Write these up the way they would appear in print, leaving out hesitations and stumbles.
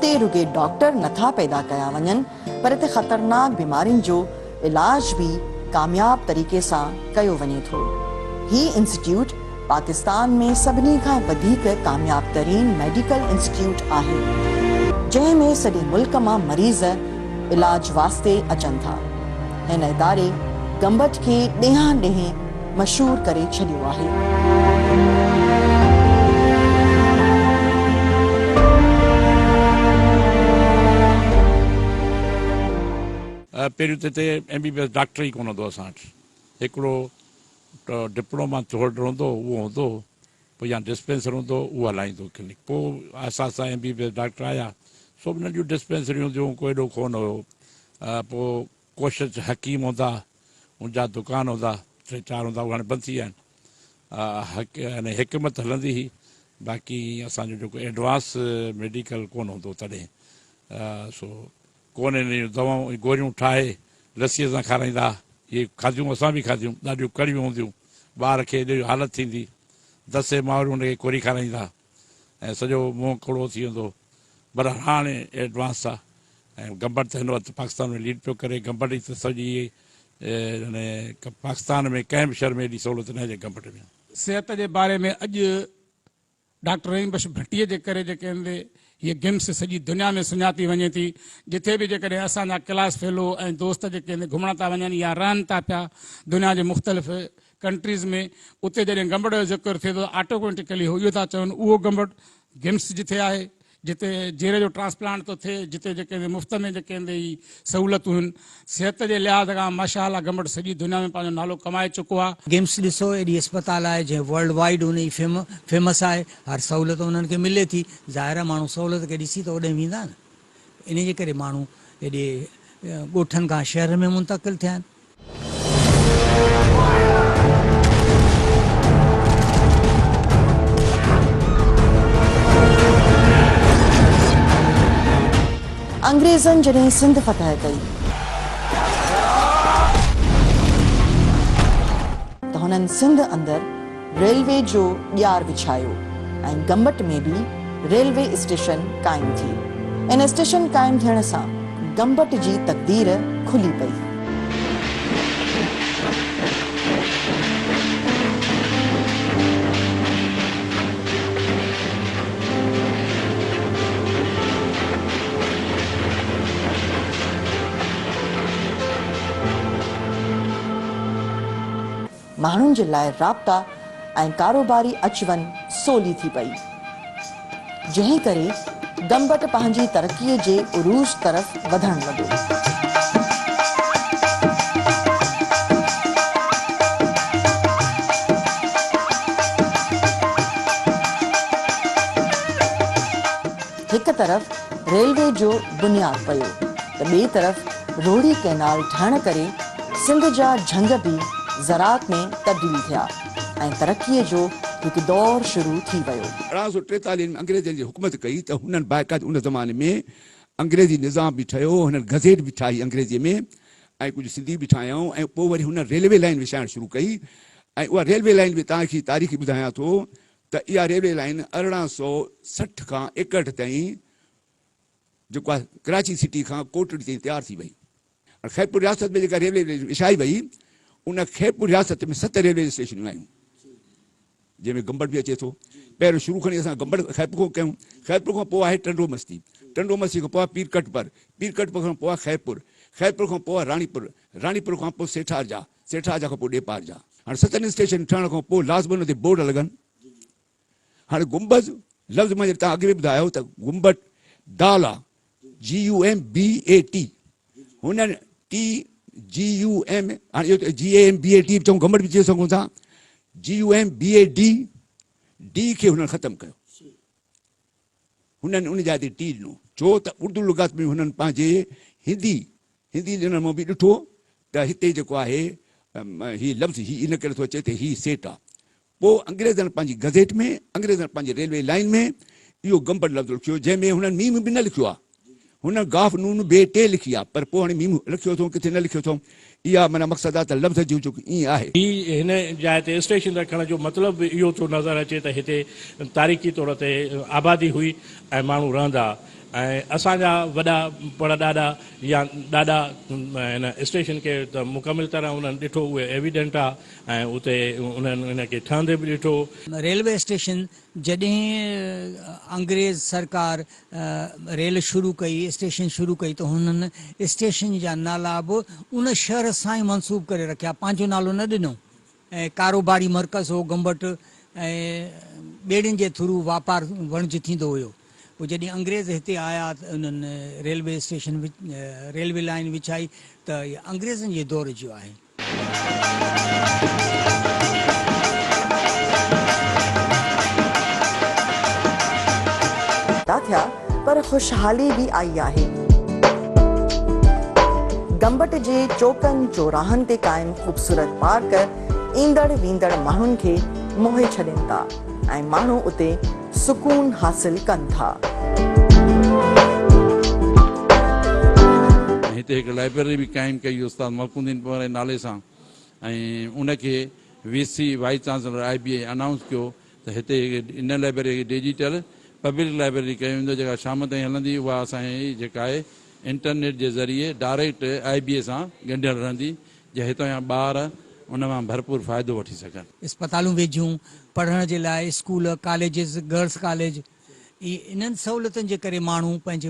هتي رڳي ڊاڪٽر نٿا پيدا ڪيا وڃن پر هتي خطرناڪ بيمارين جو علاج به ڪامياب طريقي سان ڪيو وڃي ٿو. هي انسٽيٽيوٽ پاڪستان ۾ سڀني کان وڌيڪ ڪامياب ترين ميڊيڪل انسٽيٽيوٽ آهي، جنهن ۾ سڄي ملڪ مان مريض علاج واسطي اچن ٿا. هن اداري گمبٽ کي ڏيهان ڏيهه مشهور ڪري ڇڏيو آهي. پهريون ته هتي M B B S doctor ئي ڪونه هوندو هو اسان وٽ. هڪڙو ڊپلوما هولڊر هوندو هو اهو هوندو هو پوء يا ڊسپينسر هوندو هو اهو هلائيندو هو ڪلينڪ. پوء آهستي آهستي M B B S doctor آيا سو به ننڍيون ڊسپينسريون هونديون هيون ڪو ايڏو ڪونه هيو. پوء ڪوشش حڪيم هوندا ان جا دڪان هوندا ٽي چار هوندا اهي هاڻي بند ٿي ويا آهن. يعني حڪمت هلندي هئي باقي اسان جو جيڪو ايڊوانس ميڊيڪل ڪونه هوندو هو تڏهن سو ڪونه ان جون دوائون ۽ گوريون ٺاهي لسيء سان کارائيندا ها. اهي کاڌيون اسان به کاڌيون، ڏاڍيون ڪڙيون هونديون. ٻار کي ايڏي حالت ٿيندي، دسي مائرون ان کي ڪوري کارائيندا ۽ سڄو منهن ڪڙو ٿي ويندو هو. بهرحال هاڻي ايڊوانس آ ۽ گمبٽ ته هن وقت پاڪستان ۾ ليڊ پيو ڪري. گمبٽ ئي ته سڄي يعني پاڪستان ۾ ڪنهن به شهر ۾ ايڏي سهولت ناهي جيڪا گمبٽ ۾ آ. صحت جي باري ۾ اڄ ڊاڪٽر رحيم بخش ڀٽي جي ڪري جيڪي هن تي هيء گمس سڄي دنيا ۾ سڃاتي وڃي ٿي. جٿي به جيڪڏهن اسان جا ڪلاس فيلو ۽ دوست جيڪي هن گهمڻ ٿا وڃن يا رهن ٿا پيا دنيا جي مختلف ڪنٽريز ۾ اتي جڏهن گمبٽ جو ذڪر ٿئي ٿو ته آٽوميٽيڪلي هو اهو ٿا چون اهو گمبٽ گمس جٿي آهي جتي جيري جو ٽرانسپلانٽ ٿو ٿئي جتي جيڪي هن مفت ۾ جيڪي هن هي سهولتون هن صحت جي لحاظ کان ماشاء الله گمبٽ سڄي دنيا ۾ پنهنجو نالو ڪمائي چڪو آهي. گمس ڏسو ايڏي اسپتال آهي جنهن ورلڊ وائيڊ ان جي فيم فيمس آهي هر سهولت انهن کي ملي ٿي ظاهر آهي ماڻهو سهولت کي ڏسي ته اوڏانهن ويندا نه انهي جي ڪري ماڻهو هيڏي ڳوٺن کان شهرن ۾ منتقل ٿيا آهن. انگريزن جڏهن سنڌ فتح ڪئي ته هنن سنڌ اندر ريلوي جو ڄار وڇايو ۽ گمبٽ ۾ به ريلوي اسٽيشن قائم ٿي. ان اسٽيشن قائم ٿيڻ سان گمبٽ جي تقدير کلي پئي. ماڻهن جي لاء رابطا ۽ ڪاروباري اچ وڃ سولي ٿي پئي، جنهن ڪري گمبٽ پنهنجي ترقيء جي عروج طرف وڌڻ لڳو. هڪ طرف ريلوي جو بنياد پيو ته ٻئي طرف روهڙي ڪئنال ٺهڻ ڪري سنڌ جا جهنگ به زراعت ۾ تبديل ٿيا ۽ ترقيء جو هڪ دور شروع ٿي ويو. 1843 ۾ انگريزن جي حڪومت ڪئي ته هنن باقاعده ان زماني ۾ انگريزي نظام به ٺهيو، هنن گزيٽ به ٺاهي انگريزيء ۾ ۽ ڪجهه سنڌي به ٺاهيائون ۽ پوء وري هنن ريلوي لائين وڇائڻ شروع ڪئي ۽ اها ريلوي لائين به توهان کي تاريخي ٻڌايان ٿو ته اها ريلوي لائين 1860 کان 61 تائين جيڪو آهي ڪراچي سٽي کان ڪوٽڙي تائين تيار ٿي وئي. هاڻي خيرپور رياست ۾ جيڪا ريلوي وڇائي وئي ان خيرپور رياست ۾ ست ريلوي اسٽيشنون آيون جنهن ۾ گمبٽ به اچي ٿو. پهريون شروع کڻي اسان گمبٽ خيرپور کان ڪيون، خيرپور کان پوء آهي ٽنڊو مستي، ٽنڊو مستي کان پوء آهي پير ڪٽپر، پير ڪٽپر کان پوء آهي خيرپور، خيرپور کان پوء آهي راڻيپور، راڻيپور کان پوء سيٺارجا، سيٺارجا کان پوء ڏيپارجا. هاڻي ستن اسٽيشن ٺهڻ کان پوء لازمي ان تي بورڊ لڳن. هاڻي گنبذ لفظ مان جڏهن توهان اڳ ۾ ٻڌايو ته گنبٽ دال آ GUMBAT هنن ٽي جي يو ايم هاڻي اهو جي اي ايم بي اي ٽي به چئون گنبٽ به چئي سگهون ٿا جي U M B A D D کي هنن ختم ڪيو هنن ان جاء تي ٽي ڏنو ڇو ته اردو لغات ۾ هنن پنهنجي هندي هندي ڏنل مان به ڏٺو ته هتي جيڪو آهي هي لفظ هي ان ڪري ٿو اچي ته هي سيٽ آ پوء انگريزن پنهنجي گزيٽ ۾، انگريزن پنهنجي ريلوي لائين ۾ اهو گمبٽ لفظ لکيو، جنهن ۾ هنن ميم به نه لکيو آهي. هنن گاف نون بي ٽي لکي آهي، پر پوء هاڻي ميم لکيو اٿئون ڪٿي نه لکيو اٿئون. اها معنيٰ مقصد آهي ته لفظ جيون چڪ ائين آهي. هي هن جاء تي اسٽيشن رکڻ جو مطلب به اهو ٿو نظر اچي ته هتي تاريخي طور تي آبادي هئي ۽ ماڻهو رهندا. ۽ اسان جا وڏا پڙ ڏاڏا يا ڏاڏا هن اسٽيشن کي ته مڪمل طرح انهن ڏٺو اهي ايويڊنٽ آ ۽ اتي انهن ان کي ٺهندي به ڏٺو. ريلوي اسٽيشن جڏهن انگريز سرڪار ريل شروع ڪئي، اسٽيشن شروع ڪئي ته هنن اسٽيشن جا نالا به ان شهر سان ئي منسوب ڪري رکيا، پنهنجو نالو نه ڏنو. ۽ ڪاروباري مرڪز هو گمبٽ ۽ ٻيڙين جي ٿرو واپار وڻج ٿيندو هيو. پوء جڏهن انگريز هتي آيا ته انهن ريلوي اسٽيشن ريلوي لائين وڇائي ته اها انگريزن جي دور جو آهي. پيدا ٿيا پر خوشحالي به آئي آهي. گمبٽ جي چوڪن چوراهن تي قائم خوبصورت پارڪ ايندڙ ويندڙ ماڻهن کي موهي ڇڏين ٿا ۽ ماڻهو اتي سڪون حاصل ڪن ٿا. هتي هڪ لائبريري به قائم ڪئي استاد محڪم الدين پنهور جي نالي سان ۽ ان کي V C vice chancellor I B A announce ڪيو ته هتي ان لائبريري کي ڊيجيٽل پبلڪ لائبريري ڪيو ويندو جيڪا شام تائين هلندي اها اسان جي جيڪا آهي انٽرنيٽ جي ذريعي ڊائريڪٽ آء بي اي سان ڳنڍيل رهندي جي هتان جا ٻار ان مان ڀرپور فائدو وٺي سگهن. اسپتالون ويجهيون، پڙهڻ جي لاء اسڪول، ڪاليجز، گرلس ڪاليج، اهي انهن سهولتن جي ڪري ماڻهو پنهنجي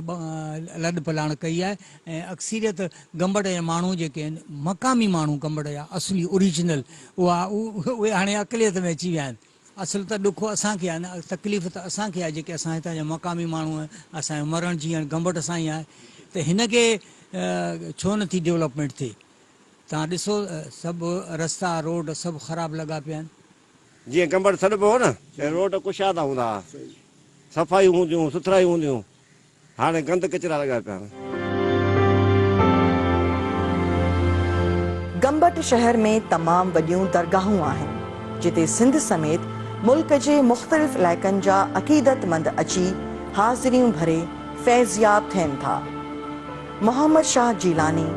لڏ پلاڻ ڪئي آهي ۽ اڪثريت گمبٽ جا ماڻهو جيڪي آهن مقامي ماڻهو گمبٽ جا اصلي اوريجنل اها اهي هاڻي اقليت ۾ اچي ويا آهن اصل ته ڏک اسان کي آهي نه تڪليف ته اسان کي آهي جيڪي اسان هتان جا مقامي ماڻهو آهن اسان جو مرڻ جيئڻ گمبٽ سان ئي آهي ته هن کي ڇو نه ٿي ڊولپمينٽ ٿئي توهان ڏسو سڀ رستا روڊ سڀ خراب لڳا پيا آهن. جيئن گمبٽ سڏبو هو نه ته روڊ ڪشادا هوندا ها، صفايون هونديون هيون، سٿرايون هونديون هيون، هاڻي گند ڪچرا لڳا پيا آهن. گمبٽ شهر ۾ تمام وڏيون درگاهون آهن، جتي سنڌ سميت ملڪ جي مختلف علائقن جا عقيدتمند اچي حاضريون ڀري فيضياب ٿين ٿا. محمد شاهه جيلاني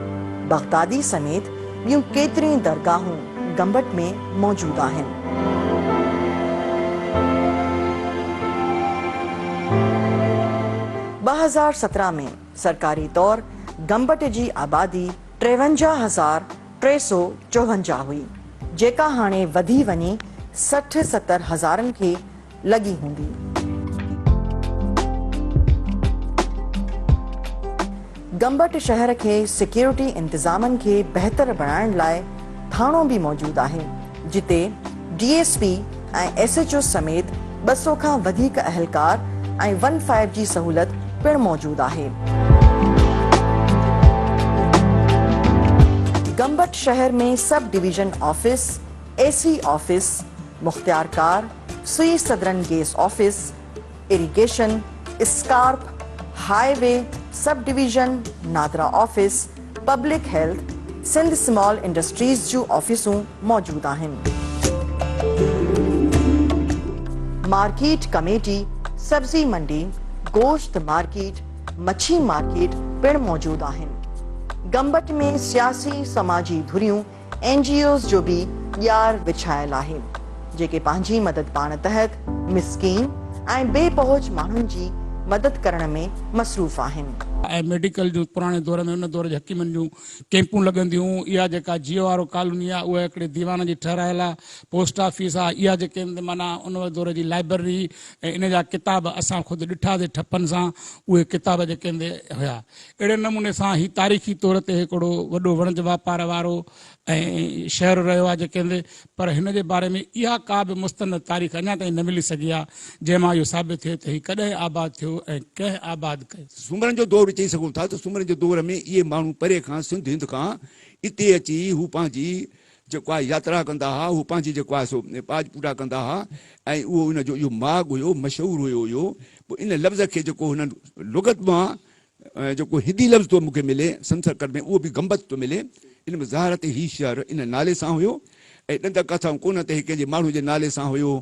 بغدادي سميت ٻيون ڪيتريون ئي درگاهون گمبٽ ۾ موجود آهن. 2017 ۾ سرڪاري طور گمبٽ جي آبادي 53354 هئي، جيڪا هاڻي وڌي وڃي 60 ستر هزارن کي لڳي هوندي. گمبٽ شهر کي سيڪيورٽي انتظامن کي بهتر بڻائڻ لاء ٿاڻو به موجود آهي، جتي D S P ۽ S H O سميت 200 کان وڌيڪ اهلڪار ۽ ون فائيو جي سهولت پڻ موجود آهي. گمبٽ شهر ۾ sub division office, A C office, mukhtiarkar, Sui southern gas office, irrigation, SCARP, highway, sub division, NADRA office, public health, Sindh small industries جون آفيسون موجود آهن. مارڪيٽ ڪميٽي، سبزي منڊي، گوشت مارڪيٽ، مڇي مارڪيٽ پڻ موجود آهن. گمبٽ ۾ سياسي سماجي ڌريون اين جي اوز جو به ڄار وڇايل آهي، جيڪي پنهنجي مدد پاڻ تحت مسڪين ۽ بي پهچ ماڻهن جي مدد ڪرڻ ۾ مصروف آهن. ۽ ميڊيڪل جون پراڻي دور ۾ ان دور جي حڪيمن جون ڪيمپون لڳنديون هيون. اها جيڪا جيو وارو ڪالوني آهي اها هڪڙي ديوان جي ٺهرايل آهي. پوسٽ آفيس آهي. اها جيڪي معنيٰ ان دور جي لائبرري ۽ ان جا ڪتاب اسان خود ڏٺاسي ٺپن سان اهي ڪتاب جيڪي هيا. اهڙي نموني سان هي تاريخي طور تي هڪڙو وڏو وڻج واپار وارو ۽ شهر رهيو آهي جيڪي پر هن جي باري ۾ اها ڪا به مستند تاريخ اڃا تائين نه ملي سگهي آهي جنهن مان اهو ثابت ٿئي ته هي ڪڏهن آباد ٿيو ۽ ڪنهن آباد ڪيو. سومرن جو دور به چئي سگهون ٿا ته سومرن جي دور ۾ اهي ماڻهو پري کان سنڌ هند کان اتي اچي هو پنهنجي جيڪو آهي ياترا ڪندا ها هو پنهنجي جيڪو آهي سو پاڄ پوڄا ڪندا ها ۽ اهو ان جو اهو ماڳ هيو مشهور هيو اهو پوء ان لفظ کي جيڪو هنن لغت مان جيڪو هندي لفظ ٿو مون کي ملي سنسڪرت ۾ اهو به گمبت ٿو ملي ان ۾ ظاهر ته هي شهر ان نالي سان هيو ۽ ڏند ڪٿائون ڪونه ته هي ڪنهن جي ماڻهو جي نالي سان هيو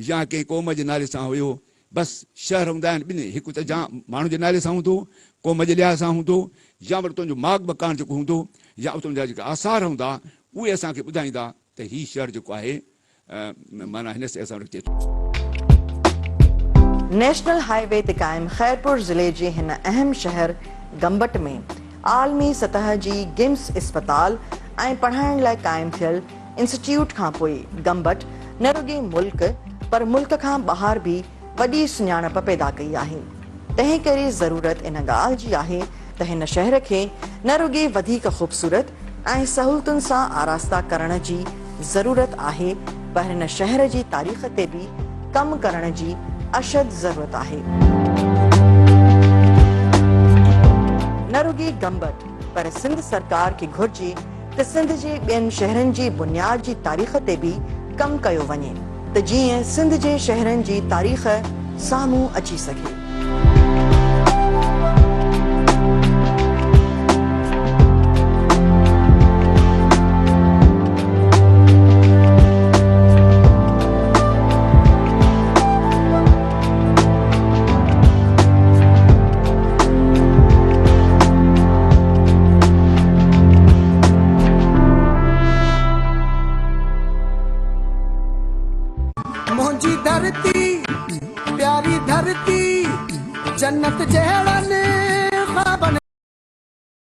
يا ڪنهن قوم جي نالي سان هيو بس شهر هوندا آهن ٻن هڪ ته جا ماڻهو جي نالي سان هوندو قوم جي لحاظ سان هوندو يا وري تنهنجو ماڳ مڪان جيڪو هوندو يا اتان جا جيڪي آثار هوندا اهي اسان کي ٻڌائيندا ته هي شهر جيڪو آهي معنيٰ هن سان رچي ٿو. نيشنل هاء وي تي قائم خيرپور ضلعي جي هن اهم شهر گمبٽ ۾ عالمي سطح جي گمس اسپتال ۽ پڙهائڻ لاء قائم ٿيل انسٽيٽيوٽ کان پوء گمبٽ نه رڳي ملڪ پر ملڪ کان ٻاهر به وڏي سڃاڻپ پيدا ڪئي آهي. تنهن ڪري ضرورت ان ڳالهه جي آهي ته هن شهر کي نه رڳي وڌيڪ خوبصورت ۽ سهولتن سان آراسته ڪرڻ جي ضرورت آهي پر هن شهر جي تاريخ تي به ڪم ڪرڻ جي اشد ضرورت آهي. نه رڳي گمبٽ پر سنڌ سرڪار کي گهرجي ته سنڌ جي ٻين شهرن جي بنياد جي تاريخ تي به ڪم ڪيو وڃي ته جيئن سنڌ جي شهرن جي تاريخ سامهون اچي سگهي. منهنجي ڌرتي پياري ڌرتي جنت جهڙن خوابن.